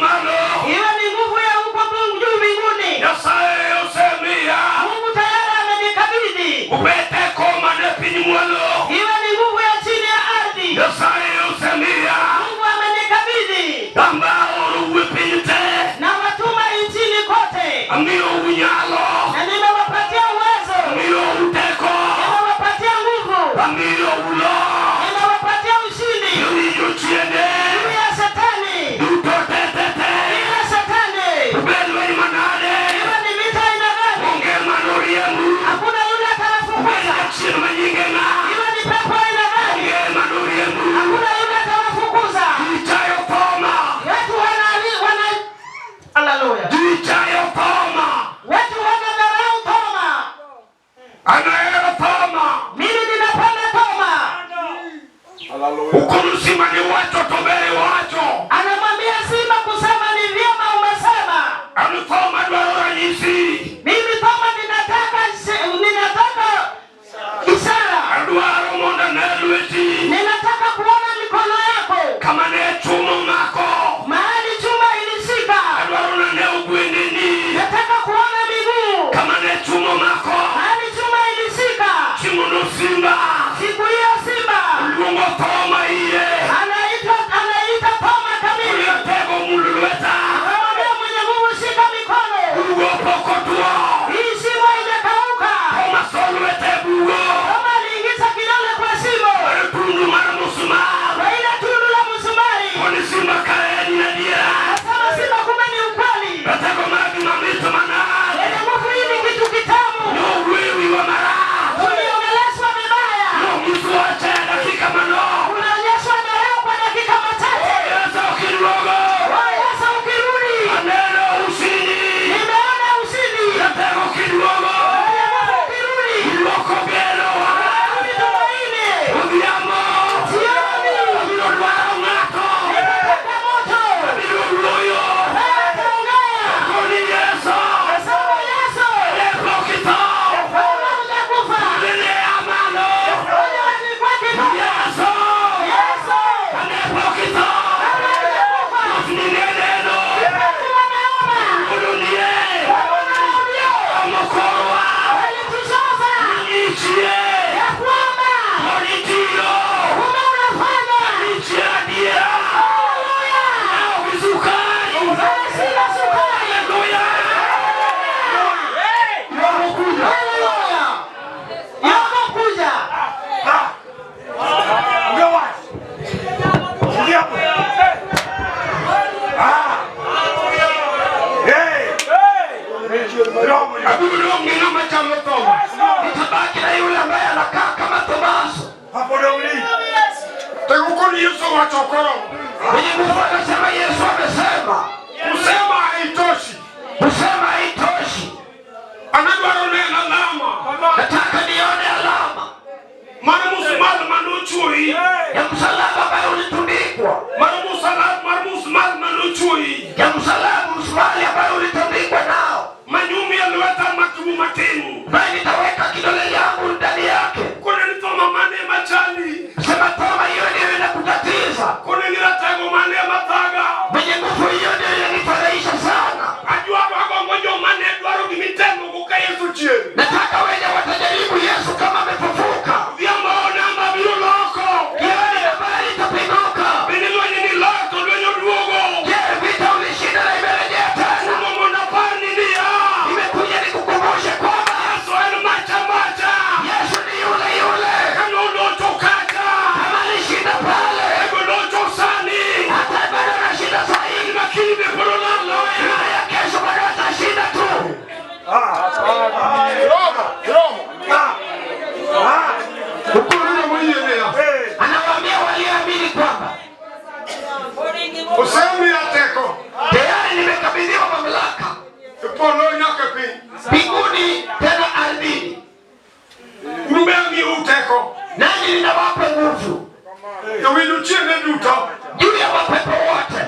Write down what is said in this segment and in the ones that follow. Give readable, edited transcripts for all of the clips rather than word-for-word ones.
malo. Iwe ni nguvu ya huko Mungu juu mbinguni. Nyasaye osemiya. Mungu tayari amenikabidhi. Obed teko mane piny mwalo. Iwe ni nguvu ya chini ya ardhi. Nyasaye osemiya. Mungu amenikabidhi. Ambaoro e piny te. Na watuma nchini kote. Amiyou nyalo. Na nimewapatia uwezo. Amiyou teko. Nimewapatia nguvu. Amiyou loch. Nimewapatia ushindi Ewi jochiende. juu ya shetani. Duto te te te. Kila shetani. Obed lweny manade. Iwe ni vita aina gani? Onge manoriembu. Hakuna yule Obed atawafukuza. jachien manyinge ng'a. Iwe ni pepo aina gani? Onge manoriembu. Hakuna yule atawafukuza. Ji chayo Thoma. Watu wana wana Haleluya. Ji chayo Thoma. Watu wanadharau Thoma. Anahero Thoma. Mimi ninapenda Thoma. Ukuru simba ni wacho to ber iwacho. Anamwambia simba kusema ni vyema umesema. An Thoma dwaro ranyisi. Mimi Thoma ninataka ishara. Adwaro mondo ane lweti. Ninataka kuona mikono yako. Kama ne chuma omako. Mahali chuma ilishika. Adwaro nane ogwendeni. Nataka kuona miguu. Kama ne chuma omako. Mahali chuma ilishika. Chieng'no simba. Siku hiyo simba Luongo Thoma ire. Anaita Thoma kamili. Ratego omulo lweta. Akamwambia mwenye nguvu, shika mikono. Bugo pok otwo. Hii shimo haijakauka. Thoma so lwete e bugo. Thoma aliingiza kidole kwa shimo. Mar tundu mar musmal. Kwa ile tundu la msumari. Koni simba kare en adiera. Akasema simba, kumbe ni ukweli. Ratego mar gima mit manade. Mwenye nguvu, hii ni kitu kitamu. Nowuoyo wiwa marach. Tuliongeleshwa vibaya. Nonyiswa achaya dakika manok. Tunaonyeshwa dharau kwa dakika machache. Yesu kiduogo. Oh, Yesu ukirudi. Aneno ushindi. Nimeona ushindi. Ratego kiduogo. Mwenye nguvu ukirudi. Duoko genowa. Rudi tumaini. Odhiambo. Jioni. Abiro dwaro ng'ato. Ninataka moto. Abiro wuoyo. Wewe utaongea. Koni Yesu. Nasema Yesu. Ne pok itho. Wewe hujakufa. Nene aa malo. Wewe alikuwa kidogo. Yesu. Yesu. Ne pok itho. Wewe hujakufa. Ni neno. Watu wanaona. Udunie. Wanaona. Omokorwa. Walituzoza. Nichie. Ya kwamba Onitiyo. kumbe unafanya. Nichie adiera. Haleluya. Nao sukari. Wewe sina sukari. Haleluya. Haleluya. Yoko kuja. Ongea wazi. Ongea hapo. Ah. Hey. Roho. Abiro gi ng'ama chalo Thoma. Nitabaki na yule ambaye anakaa kama Tomaso. Hapo ndio uli. Tegukuni Yesu wacho koro. Mwenye nguvu akasema, Yesu amesema. Kusema haitoshi. Kusema haitoshi. Anadwaro neno alama. Nataka nione alama Mar musmal manochuoyi. ya msalaba ambayo ulitundikwa, Mar musalab mar musmal manochuoyi. ya msalaba msumari ambayo ulitundikwa nao, Manyumi e lweta matubu matin. ambaye nitaweka kidole yangu ndani yake. Kone ni Thoma mane machali. Sema Thoma, hiyo ndiyo inakutatiza. Kone ni ratego mane mathaga. Mwenye nguvu, hiyo ndiyo inanifurahisha sana. Adwaro agombo joma ne dwaro gimitemo go ka Yesu chier. Nataka wenye watajaribu Yesu kama amefufuka. Odhiambo namba biro loko. Jioni habari itapinduka. Bende lweny ni loyo to lweny oduogo. Je, vita ulishinda na imerejea tena? Somo mondo aparni niya. Nimekuja nikukumbushe kwamba Yesu en macha macha. Yesu ni yule yule. Kano kacha. Kama alishinda pale, Ego locho sani. hata bado anashinda sahihi. Lakini be pod olaloya. Na ya kesho bado atashinda tu. Romo. Romo. Ah. Ah. Ukuru moyienea. Hey. Anawaambia walioamini kwamba Osemiya teko. tayari nimekabidhiwa mamlaka E polo nyaka piny. mbinguni tena ardhini, Un be amiyou teko. nami ninawapa nguvu Ewi jochiende duto. juu ya mapepo wote.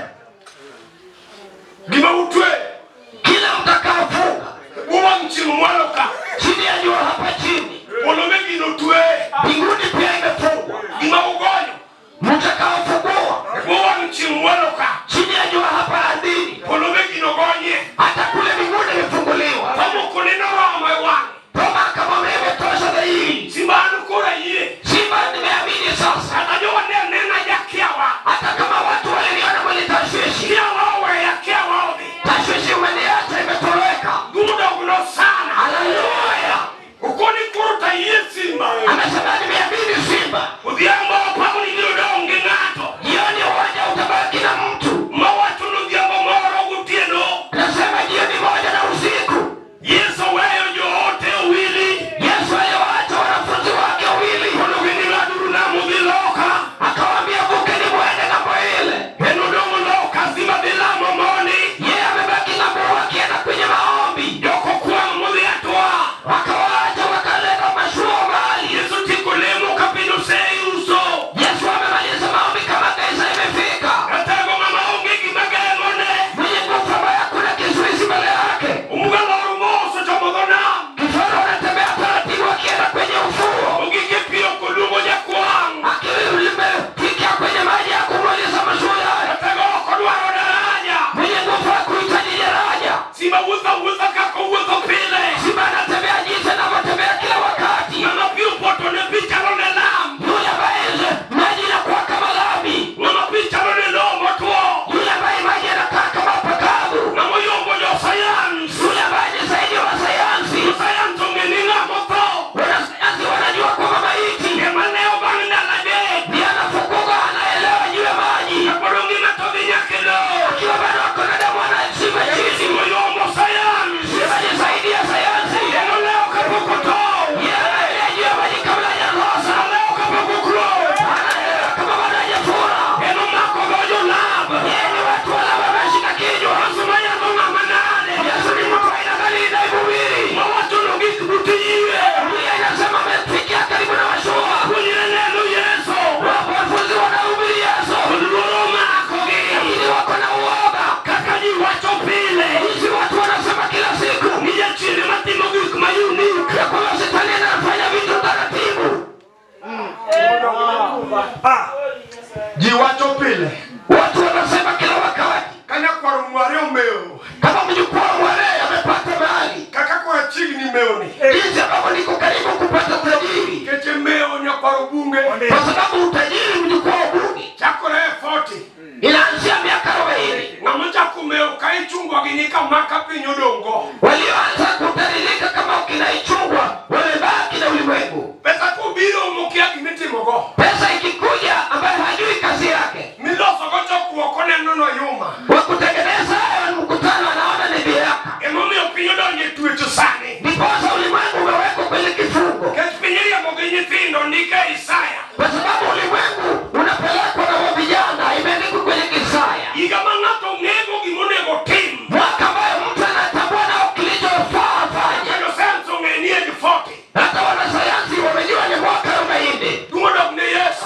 Mware omewo. Kama mjukuu wa Mware amepata mali, Kaka koro achiegni mewoni. jinsi ambavyo niko karibu kupata utajiri, Keche mewo nyakwar Obunge. kwa sababu utajiri mjukuu wa Obunge Chakore e 40. inaanzia miaka 40. Ng'ama ochako mewo ka ichungwa gi nyika maka piny odong'go. Walioanza kutaririka kama ukina Ichungwa wamebaki na ulimwengu. Pesa kobiro mokia gimitimogo. Pesa ikikuja ambayo hajui kazi yake, Milosogo chokruok oneno noyuma. wa kutengeneza hayo mkutano anaona ni dhihaka. Emomiyo piny odonjo e twech sani. Ndiposa ulimwengu umewekwa kwenye kifungo, Nikech piny iriembo gi nyithindo ndike Isaya. kwa sababu ulimwengu unapelekwa na wa vijana. Imeandikwa kwenye Isaya, Higa ma ng'ato ng'ego gimonego tim. mwaka ambayo mtu anatambua nao kilichofaa afanye. Kendo sayans ong'e ni age 40. Hata wanasayansi wamejua ni mwaka 40. Duong' odok ne Yesu.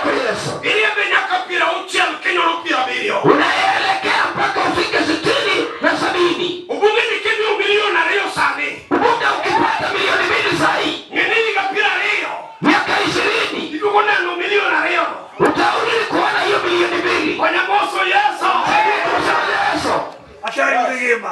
Kwa Yesu Iriembe nyaka 60 kinyono 70. unaelekea mpaka ufike 60 na 70. Obunge ni kimiyo milion 2 sani. Muda ukipata milioni 2 sahii, Ng'e ni higa 20. miaka 20 Iduogo neno milion 2 no. utaurudi kuona hiyo milioni 2. Onyamoso Yesu. Yesu Achari ngima.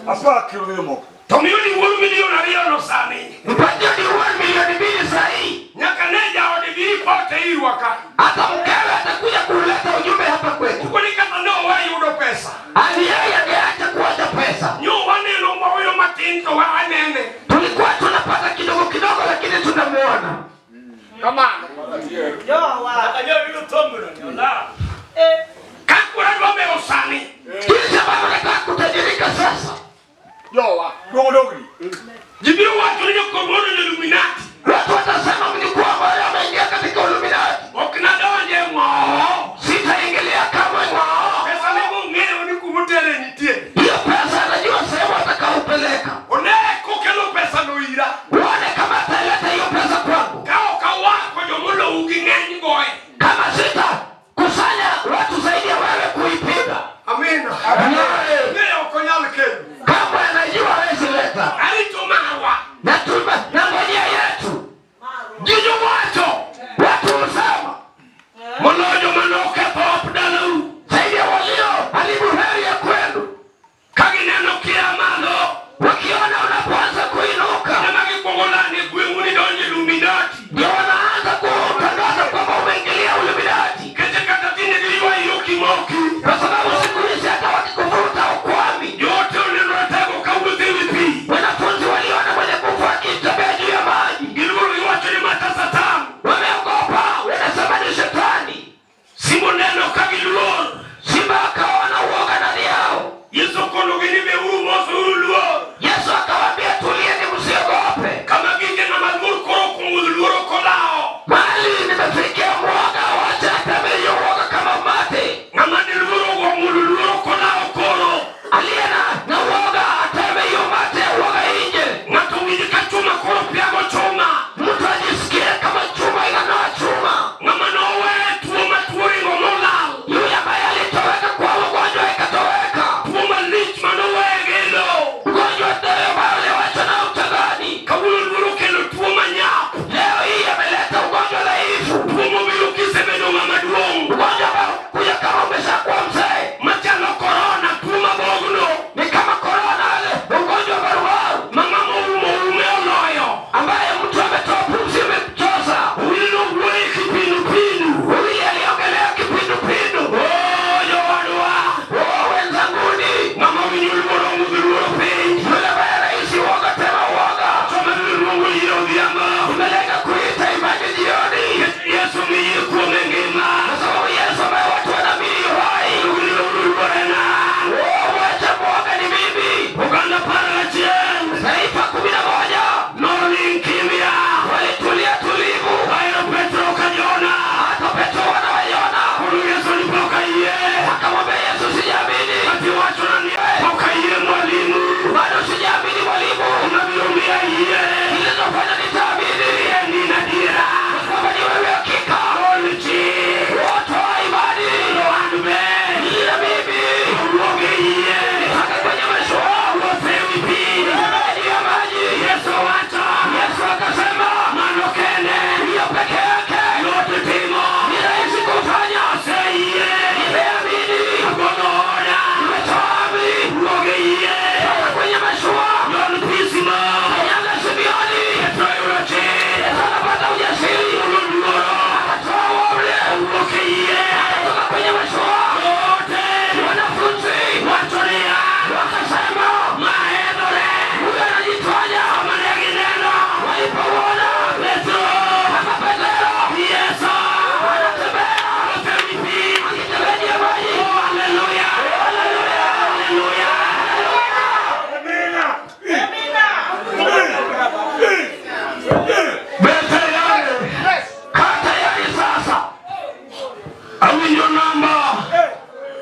Apa kirudhi moko. To miyo ni wuon milion 2 no sani. mpatie diwan milioni 2 sahii, Nyaka ne jaode bi ripote irwa ka. hata mkewe atakuja kuleta ujumbe hapa kwetu. Koni kata ne owe yudo pesa. Hadi yeye angeacha kuacha pesa. Nyo waneno mawuoyo matin to wa anene. Tulikuwa tunapata kidogo kidogo, lakini tunamuona. Kamano. Ka kura dwa mewo sani. Jinsi ambavyo nataka kutajirika sasa, Jowa. Duong' dogni. Ji biro wacho ni jokormono ni Illuminati. watu watasema mjukuu ambaye ameingia katika Illuminati. Ok nadonje ng'oo. Sitaingilia kamwe ng'oo. Pesa ne ong'eyo ni kumotere nitie. Hiyo pesa anajua sehemu atakaopeleka. One kokelo pesa no ira. Uone kama ataleta hiyo pesa kwangu. Ka ok awako jomolou gi ng'eny goye. Kama sita kusanya watu zaidi ya wewe kuipiga. Amina. Ne ok onyal kelo. Kamwe anajua hawezi leta. Arito marwa. Na tuma na ngojea yetu. Ji jowacho. Watu husema Moloyo joma noketho op dalau. zaidi ya walio haribu heri ya kwenu, Ka gineno kia malo. wakiona unapoanza kuinuka Ema gikwongo lando e gweng'u ni donjo e Illuminati. ndio wanaanza kutangaza kwamba umeingilia Illuminati, Keche kata tinde giywayi okimoki. kwa sababu siku hizi hata wakikuvuta ukwami. Joote oneno ratego kawuotho ewi pi. Wanafunzi waliona mwenye nguvu akitembea juu ya maji, Giluoro giwacho ni mata Satan. wameogopa, wanasema ni shetani. Simon neno ka giluor. Simba akaona uoga ndani yao. Yesu okonogi ni beuru mos uru luor. Yesu akawaambia, tulieni, msiogope. Kama gike ng'ama luor koro okuong'o luoro kolawo. Mahali nimefikia mwoga, wacha atembee hiyo uoga kama umati. Ng'ama ni luoro ogong'o luoro kolawo koro. Aliye na uoga ateme hiyo mate ya uoga nje. Ng'ato winj ka chuma koro piago chuma. Mtu ajisikie kama chuma inanoa chuma. Ng'ama nowe tuo ma tuo ringo molal. Yule ambaye alitoweka kwa ugonjwa ikatoweka, Tuo malich manoweye gi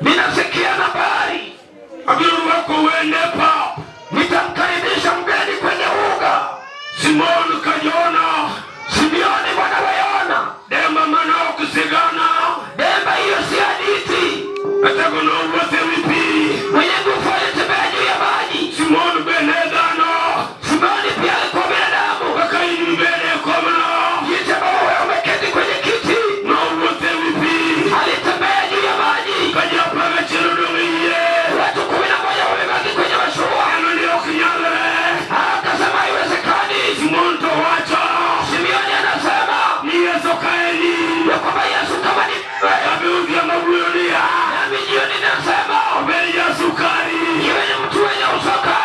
Ninasikia habari. Abiro rwako wende pap. Nitamkaribisha mgeni kwenye uga. Simon Kajona. Simeoni mwana wa Yona. Demba mane ok sigana. Demba hiyo si hadithi. Atego nowuotho ewi pi. Mwenye nguvu alitembea juu ya maji. Simon be ne dhano. Simeoni pia alikuwa binadamu. Kaka in mibede e komno. Jinsi ambavyo wewe umeketi kwenye kiti. Nowuotho ewi pi. Alitembea juu ya maji. Ka ji apar gachiel odong' e yie. Watu 11 wamebaki kwenye mashua. Neno ni ok nyalre. Akasema haiwezekani. Simon to wacho. Simeoni anasema Ni Yesu kaeni. ya kwamba Yesu kama ni wewe, Abe odhiambo wuoyo niya. nami jioni nasema Obed jasukari. iwe ni mtu wenye usukani.